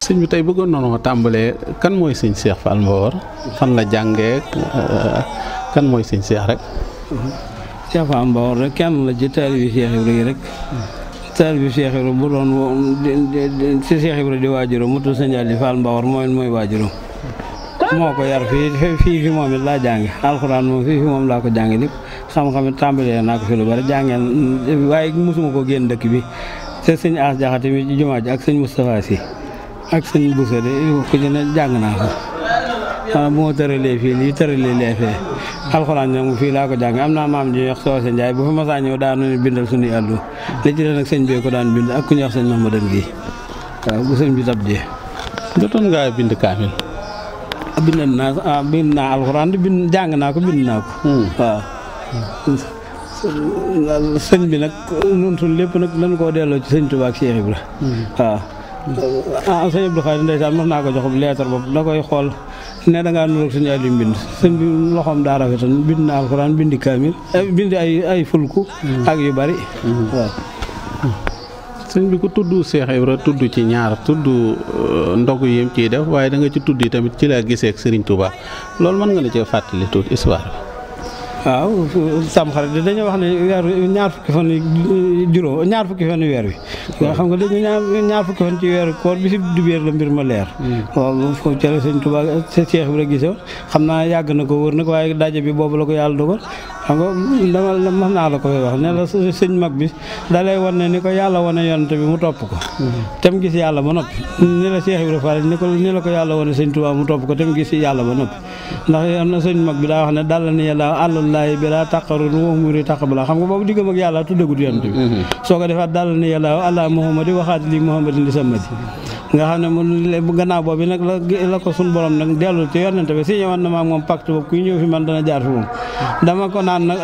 sëñ bi tey bëggoon noonu tàmbalee kan mooy sëñ Cheikh Fall Mbawar fan la jàngee kan mooy sëñ Cheikh rek. Cheikh Fall Mbawar rek kenn la ci taalibi Cheikh Ibra yi rek taalibi Cheikh Ibra bu doon si Cheikh Ibra di waajuram mu tudd sëñ Ali Fall Mbawar mooy waajuram moo ko yar fii moom it laa jànge alxuraan moom fii moom laa ko jànge lépp xam-xam it tàmbalee naa ko fi lu bari jàngeen waaye mosuma ko génn dëkk bi te sëñ As Jaxate mi ci jumaa ji ak sëñ Moustapha Sy ak sëñ Bousso de ku ci ne jàng naa ko xanaa bu ma tëralee fii lii tëralee lee fee alxuraan nag fii laa ko jàng am naa maam ji ñuy wax Soose Njaay bu fa masaa ñëw daanu bindal suñuy àllu li ci des nag sëñ bee ko daan bind ak ku ñuy wax sëñ Mahmadan gi waaw bu sëñ bi tab jee jotoon ngaa bind kaamil. bind naa alxuraan di jàng naa ko bind naa ko waaw sëñ bi nag nun suñ lépp nag dañ koo delloo ci sëñ Tuubaa ak Cheikh Ibra waaw sëñ Abdou Khadre ndeysaan mos naa ko jox leetar boobu da koy xool ne da ngaa nuroog suñu àlli mbind sëñ bi loxoom daa rafetoon bind na alxuraan bindi kaamil bindi ay fulku ak yu bari waaw sëñ bi ko tudd Cheikh Ibra tudd ci ñaar tudd ndogu yim ciy def waaye da nga ci tudd tamit ci laa gisee ak Serigne Touba loolu mën nga na cee fàttali tuuti histoire bi. waaw Tamxarit di dañoo wax ne weer ñaar fukki fan juróom ñaar fukki fan weer wi nga xam nga dañu ñaar fukki fan ci weeru koor bi si dibéer la mbir ma leer loolu foofu ca la sëñ Tuubaa Cheikh Ibra gisoon xam naa yàgg na ko wër nag waaye daje bi boobu la ko yàlla dogal xam nga dama mën naa la ko fay wax ne la sëñ mag bi da lay wan ne ni ko yàlla wane yonent bi mu topp ko tem gis yàlla ba noppi ni la Cheikh Ibra Fall ni la ko yàlla wane sëñ Tuubaa mu topp ko tem gis yàlla ba noppi ndax am na sëñ mag bi daa wax ne dal ni yàlla àllallahi bi laa taqaru wa muri taqabala xam nga boobu diggam ak yàlla tuddagut yonent bi soo ko defaat dal ni yàlla àlla muhammadi waxaat li muhammadin li samadi nga xam ne mu gannaaw boobu nag la ko suñ borom nag dellu ci yonent bi si ñëwoon na maag moom pacte boobu kuy ñëw fi man dana jaar fi moom dama ko naan nag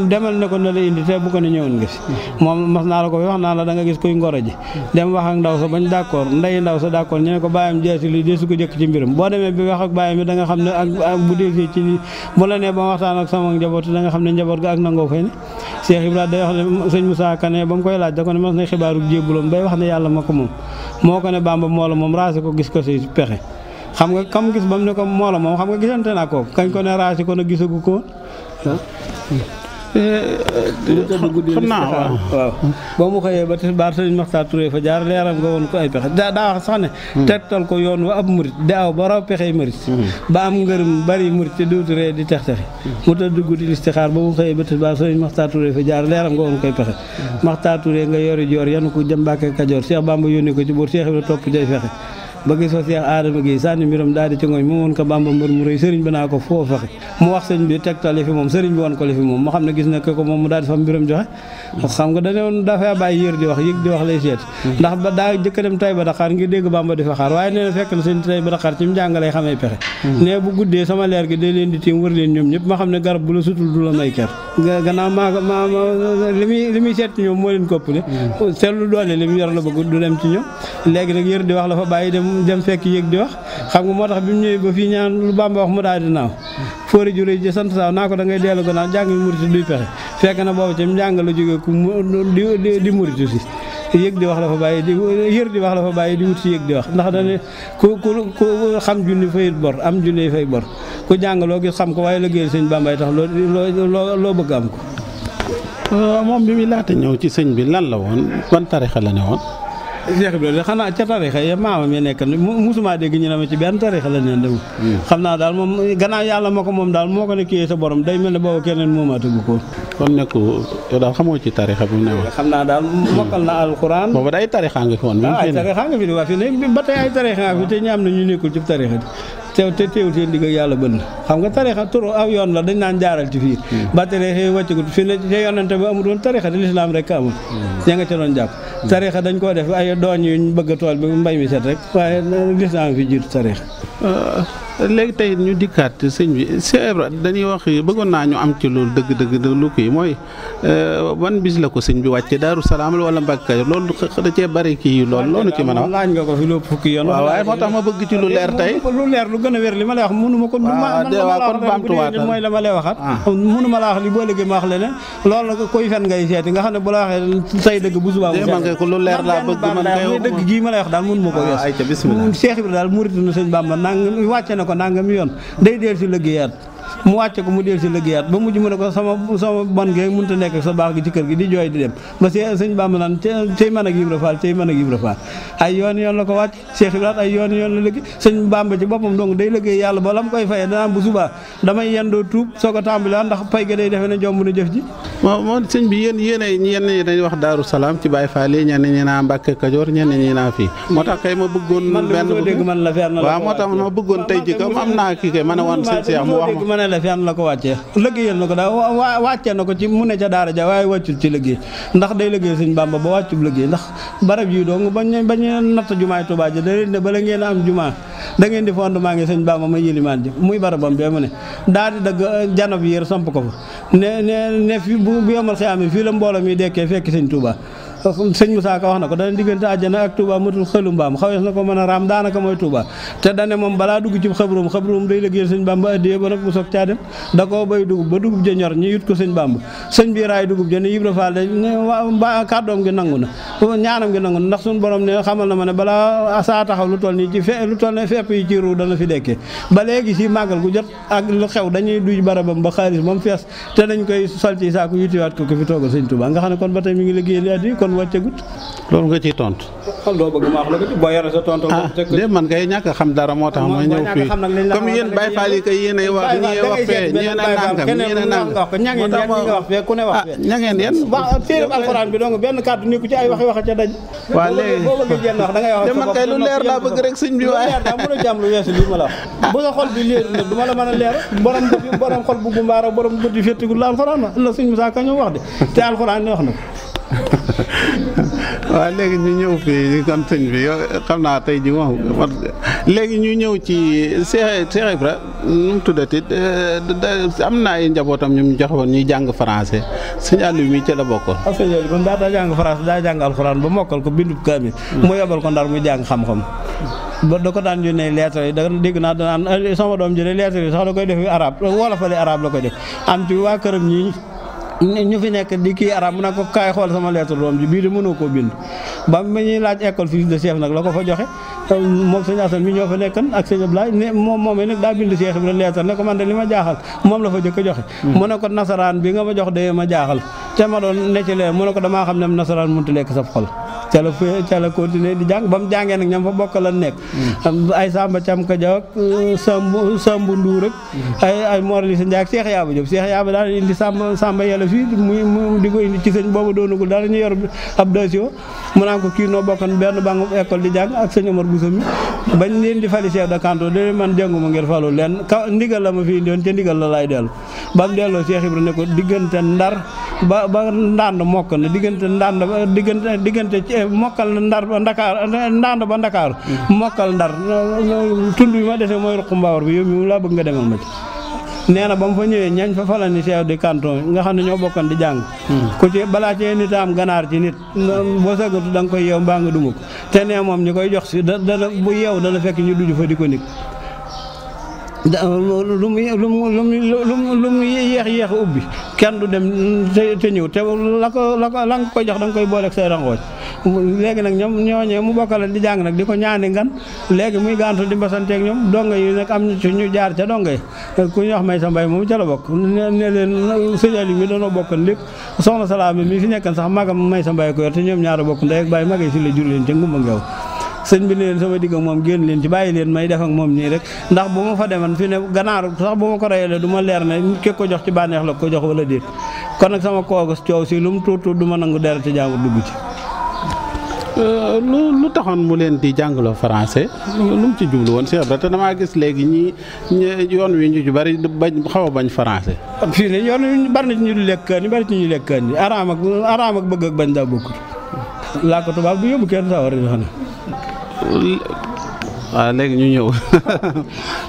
demal ne ko na la indi te bu ko ne ñëwoon nga fi moom mas naa la ko fi wax naa la da nga gis kuy ngoro ji dem wax ak ndaw sa bañ d'accord nday ndaw sa d'accord ñu ne ko bàyyam jeesi li dee su ko jëkk ci mbiram boo demee bi wax ak bàyyam bi da nga xam ne ak bu dee fii ci bu la nee ba ma waxtaan ak sama njaboot da nga xam ne njaboot ga ak nangoo fay ne Cheikh Ibrahima day wax ne sëñ Moussa Kane ba mu koy laaj da ko ne mas na xibaaru jébbuloom bay wax ne yàlla ma ko moom moo ko ne Bamba moo la moom raasi ko gis ko si pexe xam nga kam gis ba mu ne ko moo la moom xam nga gisante naa kooku kañ ko ne raasi ko na gisagu ko xam naa waaw boo mu xëyee ba tisbaar sëñ Maxtaar Touré fa jaar leeram nga woon ko ay pexe daa wax sax ne tegtal ko yoon wa ab murit daaw ba raw pexey murit ba am ngërëm bari murit te dootu ree di tex-texi mu tëdd guddi listixaar ba mu xëyee ba tisbaar sëñ Maxtaar Touré fa jaar leeram nga woon koy pexe Maxtaar Touré nga yori joor yanu ko jëm Mbàkke Kajoor Cheikh Bamba yónni ko ci buur Cheikh Ibra topp jay fexe ba gis fa Cheikh Adama Guèye sànni mbiram daal di ci ngooñ mu woon ko Bamba mbër mu rëy sëriñ bi naa ko foo fexe mu wax sëñ bi tegtal li fi moom sëriñ bi woon ko li fi moom moo xam ne gis na ko moom mu daal di fa mbiram joxe xam nga dañu woon dafay bàyyi yër di wax yëg di wax lay seet ndax ba daa jëkk dem Taïba Dakar ngir dégg Bamba di fa xaar waaye nee na fekk na sëñ Taïba Dakar ci mu jàngalee xamee pexe ne bu guddee sama leer gi day leen di tiim wër leen ñoom ñëpp ma xam ne garab bu la sutul du la may ker gannaaw ma li muy seet ci ñoom moo leen koppale seetlu doole li mu yor la bëgg du dem ci ñoom léegi nag yër di wax la fa bàyyi dem fekk yëg di wax xam nga moo tax bi mu ñëwee ba fii ñaan lu Bamba wax mu daal di naaw fóori juré ji sant saaw naa ko da ngay dellu gannaaw jàng murit duy pexe fekk na boobu ci njàng la jógee ku di murit si yëg di wax la fa bàyyi di yër di wax la fa bàyyi di wut si yëg di wax ndax dane ku xam junni fayit bor am junni fay bor ku jàng loo gis xam ko waaye liggéeyal sëñ Bambay tax loo bëgg am ko moom bi muy laata ñëw ci sëñ bi lan la woon ban tarixa la ne woon Cheikh Ibrahima xanaa ca tarixa ya maamam ya nekk musuma dégg ñu ne ma ci benn tarixa la neen dem xam naa daal moom gannaaw yàlla ma ko moom daal moo ko ne kiyee sa borom day mel ne boobu keneen moomaatagu ko kon nekku yow daal xamoo ci tarixa bi mu ne woon xam naa daal mokkal na alxuraan boobu day tarixa nga fi woon ay tarixa nga fi di waa fi ne ba tey ay tarixa nga fi te ñu am na ñu nekkul ci tarixa di te teewul seen digg ak yàlla bënn xam nga tarixa turu aw yoon la dañ naan jaaral ci fii ba tarixa wàccagut fi ne te yonante ba amul woon tarixa di lislaam rek amul ña nga ca doon jàpp tarixa dañ koo def ay dooñ yuñ bëgg a tool bi mbay mi set rek waaye lislaam fi jiitu tarixa léegi tey ñu dikkaat sëñ bi c'est vrai dañuy wax bëggoon naa ñu am ci loolu dëgg lu kii mooy ban bis la ko sëñ bi wàcce Daaru Salaam la wala Mbàkke Kajoor loolu da cee bari kii loolu ci mën a wax. laaj nga ko fi lu fukki yoon. waaw waaye moo tax ma bëgg ci lu leer tey. lu leer lu gën a wér li ma lay wax mënu ma ko. waaw kon baamtuwaatal mooy la ma lay waxaat. mënu ma la wax li boo léegi ma wax leneen loolu nag koy fen ngay seeti nga xam ne bu la waxee say dëgg bu subaa man kay ko lu leer laa bëgg man kay dëgg gii ma lay wax daal mënu ma ko wees. Cheikh Ibra daal murit na sëñ Bamba nangam wàcce na ko nangam yoon day deel si liggéeyaat mu wàcce ko mu del si liggéeyaat ba mujj mu ne ko sama bon gi mënut a nekk sa baax gi ci kër gi di jooy di dem ba sëñ Bamba naan cey mën ak Ibra Fall cey mën ak Ibra Fall ay yoon la ko wàcc Cheikh Ibra ay yoon la liggéey sëñ Bamba ci boppam donc day liggéey yàlla ba la mu koy fayee danaa bu subaa damay yendoo tuub soo ko tàmbali ndax pay ga day defee ne jomb na jëf ji moo sëñ bi yéen ñi dañuy wax Daaru Salaam ci Baye Fall yi ñenn ñi naa Mbàkke Kajoor ñenn ñi naa fii moo tax kay ma bëggoon waaw moo tax ma bëggoon tey ji comme am naa kii kay mën a woon sëñ Cheikh mu wax ma ne la fenn la ko wàccee liggéeyal na ko daal wàccee na ko ci mu ne ca daara ja waaye wàccul ci liggéey ndax day liggéey sëñ Bamba ba wàccub liggéey ndax barab yi dong bañ natt jumaay Tuubaa ja da leen ne bala ngeen am jumaa da ngeen di fondement ngi sëñ Bamba ma yilimaan ji muy barabam bee mu ne daal di dagg janab yéer samp ko fa ne fi bu yomal xiyaame fii la mbooloo mi dekkee fekk sëñ Tuubaa sëñ Moussa Ka wax na ko dana diggante àjjana ak Touba matul xëlu mbaam xawees na ko mën a raam daanaka mooy Touba te dane moom balaa dugg ci xabroom day liggéeyal sëñ Bamba addiyee ba nag mu soog caa dem da koo bay dugub ba dugub ja ñor ñu yut ko sëñ Bamba sëñ bi raay dugub ja ne Ibra Fall de kàddoom gi nangu na ñaanam gi nangu na ndax suñu borom ne xamal na ma ne balaa saa taxaw lu toll nii ci lu toll ne fepp yi ci ruu dana fi dekkee ba léegi si màggal gu jot ak lu xew dañuy duy barabam ba xaalis moom fees te dañ koy sol ci saako yutiwaat ko fi toogal sëñ Touba nga xam ne kon ba tey mi ngi liggéeyal addi kon wàccegut loolu nga ciy tontu. xam loo bëgg ma wax la ko ci boo yore sa tontu. de man kay ñàkk a xam dara moo tax ma ñëw fii comme yéen Baye Fall yi kay yéen ay wax ñii wax fee ñeen a nangam ñeen a nangam ñangeen yéen ñi nga wax fee ku ne wax fee ñangeen yéen téere alxuraan bi donc benn kàddu nekku ci ay waxi wax ca daj waaw léegi boo bëggee jenn wax da ngay wax de man kay lu leer laa bëgg rek sëñ bi waaye leer daa mën a jàmm lu weesu lii ma la wax bu sa xol bi léeru nag du ma la mën a leer borom xol bu gumbaara borom bët yi féttigul la alxuraan la sëñ Moussa Ka ñëw wax de te alxuraan ne wax na waaw léegi ñu ñëw fii kon sëñ bi yow xam naa tey ji moom léegi ñu ñëw ci Cheikh Ibra nu mu tuddati am na ay njabootam ñu joxe woon ñuy jàng français sëñ Aliou mi ca la bokkoon. ak sëñ Aliou kon daa jàng français daa jàng alxuraan ba mokkal ko bindub kaamil mu yebal ko Ndar muy jàng xam-xam ba da ko daan yónnee lettre yi da dégg naa danaan sama doom jëlee lettre yi sax da koy def arab wolofale arab la koy def am ci waa këram ñi ñu fi nekk di kii arab mu ne ko kaay xool sama lettre doom ji bii de mënoo koo bind ba ma ñuy laaj école fils de chef nag la ko fa joxe moom sëñ Assane mi ñoo fa nekkan ak sëñ Ablaye ne moom nag daa bind Cheikh Ibra lettre ne ko man de li ma jaaxal moom la fa jëkk a joxe mu ne ko nasaraan bi nga ma jox de ma jaaxal te ma doon ne ci leen mu ne ko damaa xam ne nasaraan mënut a lekk sa xol ca la continuer di jàng ba mu jàngee nag ñam fa bokk la nekk ay Samba Cam ka Jaw ak Sambu Nduur ak ay Morli sa Njaay ak Cheikh Yaaba Diop Cheikh Yaaba daal indi Samba yàlla fii mu di ko indi ci sëñ boobu doonagul daal ñu yor ab dasio mu naan ko kii noo bokkan benn bàngu école di jàng ak sëñ Omar Bousso mi bañ leen di fali chef de canton de man jànguma ngir falu leen ndigal la ma fi indi woon ca ndigal la laay dellu ba mu delloo Cheikh Ibra ne ko diggante Ndar ba Ndand mokk na diggante mokkal na Ndar ba Ndakaar Ndand ba Ndakaaru mokkal Ndar tund bi ma desee mooy ruqu Mbawar bi yow mi laa bëgg nga demal ma ci nee na ba mu fa ñëwee ñañ fa falal ni chef de canton nga xam ne ñoo bokkan di jàng ku ci balaa cee nit am ganaar ci nit boo sagatu da nga koy yeew mbaa nga duma ko te nee moom ñi koy jox si dana bu yeew dana fekk ñu duju fa di ko nik lu mu yéex ubbi kenn du dem te ñëw te la nga koy jox da nga koy booleeg say rangooj léegi nag ñoom ñooñee mu bokkale di jàng nag di ko ñaani ngan léegi muy gàntu di mbasanteeg ñoom donga yi nag am ci ñu jaar ca donga yi ku ñu wax may sa mbay moom ca la bokk ne leen sëñ Aliou mi doonoo bokkan lépp soxna Salaam mi fi nekkan sax magam may sa mbay ko yor te ñoom ñaar bokk ndey ak bàyyi magay si la jur leen ca ngumba ngeew sëñ bi ne leen sama digg moom génn leen ci bàyyi leen may def ak moom nii rek ndax bu ma fa deman fi ne ganaar sax bu ma ko reyalee du ma leer ne ki ko jox ci bànneex la ko jox wala déet kon nag sama koogus coow si lu mu tuut du ma nangu deret ci jàngu dugg ci lu taxoon mu leen di jàngaloo français lu mu ci jublu woon Cheikh Ibra te damaa gis léegi ñi yoon wi ñu ci bari bañ xaw a bañ français fii ne yoon wi bari na ci ñu du lekk kaan yi bari ci ñu lekk kaan yi araam ak bëgg ak bañ daa bokkut laa ko tubaab du yóbbu kenn sawar di xam ne waaw léegi ñu ñëw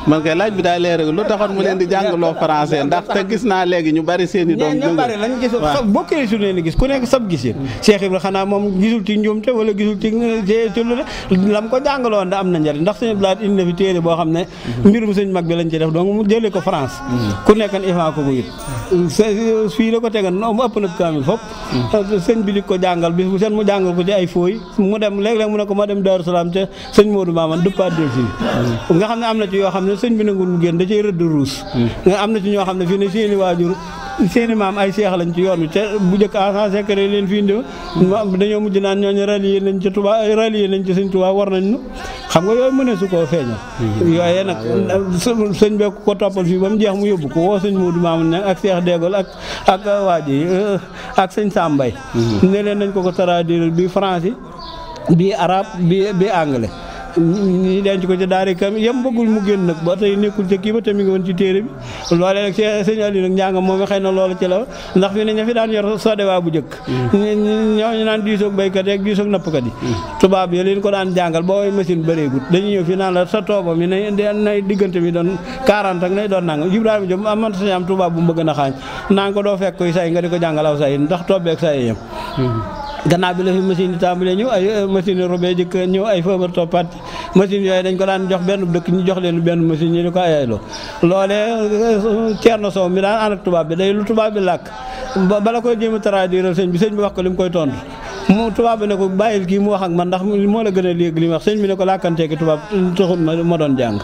man kay laaj bi daal leer lu taxoon mu leen di jàngaloo français ndax te gis naa léegi ñu bari seen i doom. ñu bari lañ gis bokkee su leen gis ku nekk sab gis yéen. Cheikh Ibra xanaa moom gisul ci njuumte wala gisul ci lu lam ko jàngaloon da am na njariñ ndax sëñ Blaat indi na fi téere boo xam ne mbirum sëñ mag bi lañ ci def donc mu jëlee ko France ku nekkan ifan ko it fii la ko tegan mu ëpp na kaamil fop sëñ bi di ko jàngal bis bu seen mu jàngal ko ci ay fooy mu dem léeg-léeg mu ne ko ma dem Daaru Salaam ca sëñ Modou Maman dëppaat del si nga xam ne am na ci yoo xam ne sëñ bi nangul mu génn da cay rëdd ruus nga am na ci ñoo xam ne fii ne seeni waajur seeni maam ay seex lañ ci yoon wi te bu njëkk agent secret leen fi indi dañoo mujj naan ñooñu rallié nañ ci Touba rallié nañ ci sëñ Touba war nañ nu xam nga yooyu mënee su koo feeñal yooye nag sëñ be ko toppal fii ba mu jeex mu yóbbu ko woo sëñ Modou Mamoun Niang ak Cheikh Dégol ak waa ji ak sëñ Sambay ne leen nañ ko traduire bi français bi arabe bi anglais ñi denc ko ci daari kam yem bëggul mu génn nag ba tey nekkul ca kii ba te mi ngi woon ci téere bi loolee nag sëñ Aliou nag njàngam moom xëy na loolu ci la ndax fi ne ña fi daan yor Sodewa bu njëkk ñooñu naan diisoog béykat yi ak diisoog nappkat yi tubaab yi leen ko daan jàngal booy machine bëreegut dañuy ñëw fi naan la sa tooba mi nay diggante mi doon 40 ak nay doon nangam Ibrahima Diop aman sañ am tubaab bu mu bëgg na xaañ naan ko doo fekk koy say nga di ko jàngal aw say ndax toobeeg say yem gannaaw bi la fi machine yi tàmbalee ñëw ay machine robee jëkk ñëw ay fëbar toppaat machine yooyu dañ ko daan jox benn dëkk ñu jox leen benn machine ñu di ko ayayloo loolee Thierno Sow mi daan ànd ak tubaab bi day lu tubaab bi làkk bala koy jéem a traduire sëñ bi wax ko li mu koy tontu mu tubaab bi ne ko bàyyil kii mu wax ak man ndax moo la gën a léegi li mu wax sëñ bi ne ko làkkanteeki tubaab taxul ma doon jàng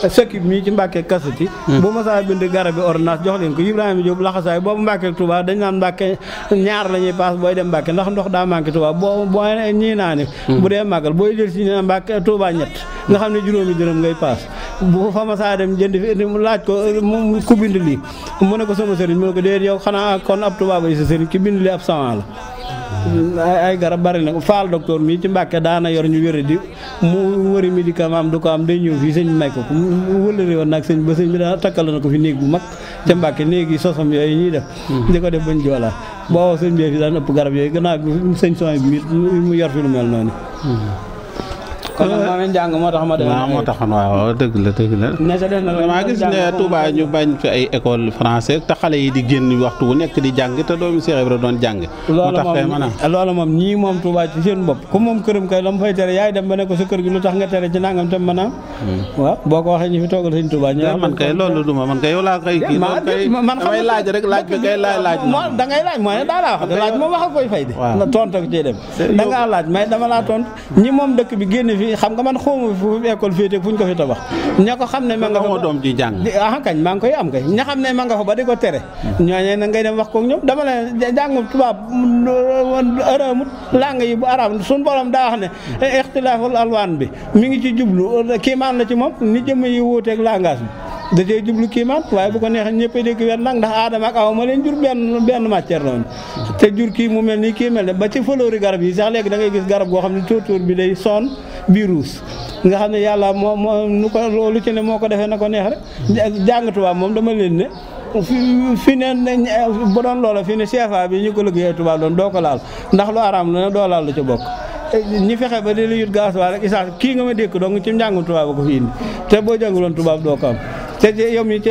sëkk mii ci Mbàkke kasati bu ma saa bind garab bi ordonnance jox leen ko Ibrahima Diop laxasaay boobu Mbàkke Touba dañ naan Mbàkke ñaar la ñuy paas booy dem Mbàkke ndax ndox daa manqué Touba boo ñii naa ne bu dee màggal booy jël si Mbàkke Touba ñett nga xam ne juróomi dërëm ngay paas bu fa ma saa dem jënd fi laaj ko ku bind lii mu ne ko sama sëriñ mu ne ko déet yow xanaa kon ab Touba bay sa sëriñ ki bind lii ab sama la ay garab bari na faal docteur mii ci Mbàkke daana yor ñu wéra di mu wëri médicament am du ko am day ñëw fii sëñ bi may ko mu wëlëri woon nag sëñ ba sëñ bi daa takkal na ko fi néeg bu mag ca Mbàkke néegi sosam yooyu ñuy def di ko def bañ joolaa boo sëñ bi fi daan ëpp garab yooyu gannaaw bi sëñ son bi mu yor fi lu mel noonu kon nag maa ngi njàng moo tax ma dem. waaw moo taxoon waaw dëgg la dëgg la. damaa gis ne Touba ñu bañ fi ay école français te xale yi di génn waxtu wu nekk di jàng te doomu Cheikh Ibra doon jàng. moo tax kay mën a loolu moom ñii moom Touba ci seen bopp ku moom këram kay la mu fay tere yaay dem ba ne ko sa kër gi lu tax nga tere ci nangam tam mën a am. waaw boo ko waxee ñu fi toogal sëñ Touba. ñu man kay loolu duma man kay yow laa koy kii loolu kay damay laaj rek laaj bi kay laaj. da ngay laaj mooy ne daa laa wax de laaj moom wax a koy fay de. waaw tontu ak cee dem. da ngaa laaj mais dama laa tontu ñi moom dëkk bi génn fi xam nga man fu école féete fu ñu ko fi tabax ña ko xam ne ma nga fa doom di jàng kañ maa ngi koy am kay ña xam ne ma nga fa ba di ko tere ñooñee na ngay dem wax ko ñoom dama leen jàngu tubaab aramut lang yi bu arab suñ borom daa wax ne ixtilaaful alwaan bi mi ngi ci jublu kiimaan la ci moom ni jëmm yi wuuteeg langage bi da cee jublu kiimaan waaye bu ko neexee ñëpp a dégg wet lang ndax aadama ak awa ma leen jur benn matière la woon te jur kii mu mel nii kii mel ne ba ci fleur garab yi sax léegi da ngay gis garab goo xam ne tóortóor bi day sonn bi ruus nga xam ne yàlla moo nu ko lu ci ne moo ko defee na ko neex rek jàng tubaab moom dama leen ne fi ne bu doon loola fi ne CFA bi ñu ko liggéeyee tubaab doon doo ko laal ndax lu araam la ne doo laal lu ci bokk ñi fexe ba di la yut gasoil rek isaas kii nga ma dékk donc ci njàngum tubaab ko fi indi te boo jànguloon tubaab doo ko am te yow mi ci